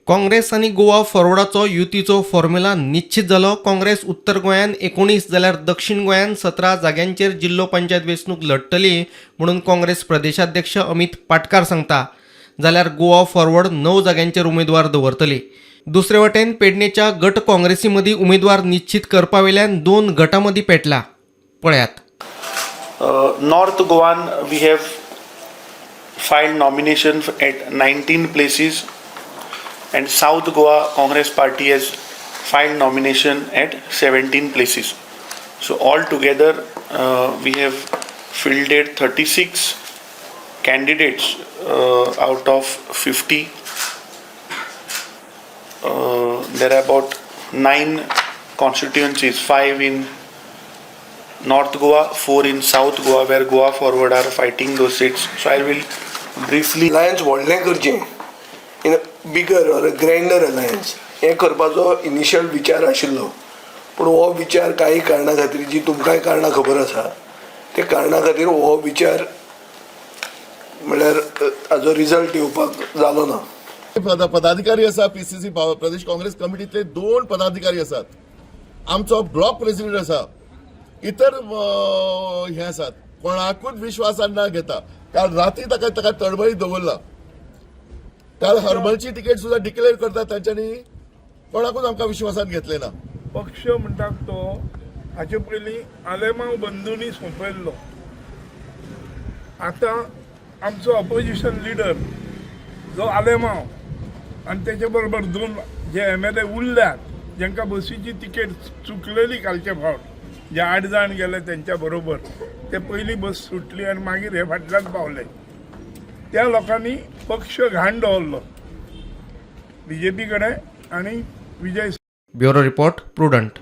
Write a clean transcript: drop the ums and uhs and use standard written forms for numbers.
काँग्रेस आनी गोवा फॉरवर्डाचो युतीचो फॉर्म्युला निश्चित जालो. काँग्रेस उत्तर गोंयान 19 जाल्यार दक्षिण गोंयान 17 जाग्यांचेर जिल्लो पंचायत वेंचणूक लढतली म्हणून काँग्रेस प्रदेशाध्यक्ष अमित पाटकार सांगता, जाल्यार गोवा फॉरवर्ड 9 जाग्यांचेर उमेदवार दवरतली. दुसरे वटेन पेडणेच्या गट काँग्रेसी मदीं उमेदवार निश्चित करपा वयल्यान दोन गटां मदीं पेटला. पळयात. North Goan, we have filed nomination at 19 places, and South Goa Congress Party has filed nomination at 17 places. So altogether, we have fielded 36 candidates out of 50. There are about nine constituencies, five in North Goa, four in South Goa, where Goa Forward are fighting those seats. So I will briefly alliance व्हडलें करचें, in a bigger or a grander alliance, हें करपाचो initial विचार आशिल्लो. पूण हो विचार काही कारणा खातीर, जी तुमकांय कारणां खबर आसा, त्या कारणा खातीर हो विचार म्हणल्यार हाजो रिजल्ट येवपाक जालो ना. पदाधिकारी आसा. पीसीसी, प्रदेश काँग्रेस कमिटीतले दोन पदाधिकारी आसात, आमचो ब्लॉक प्रेसिडेंट आसा, इतर हे आसात. कोणाकूच विश्वासान ना घेता काल राती ताका तळमळीत दवरला. काल हर्मलची तिकेट सुद्धा डिक्लेअर करता तांच्यांनी कोणाकूच आमकां विश्वासान घेतले ना. पक्ष म्हणटात तो हाचे पयलीं आलेमांव बंधूंनी सोंपयल्लो. आतां आमचो ऑपोजिशन लिडर जो आलेमांव आनी तेचे बरोबर दोन जे एमएलए उरल्यात, जांकां बसीची तिकेट चुकलेली कालचे फावट, जे आठ जाण गेले तेंच्या बरोबर, ते पयली बस सुटली आनी मागीर हे फाटल्यान पावले. त्या लोकांनी पक्ष घाण दवरलो बीजेपी कडेन आनी विजय ब्युरो रिपोर्ट, प्रुडंट.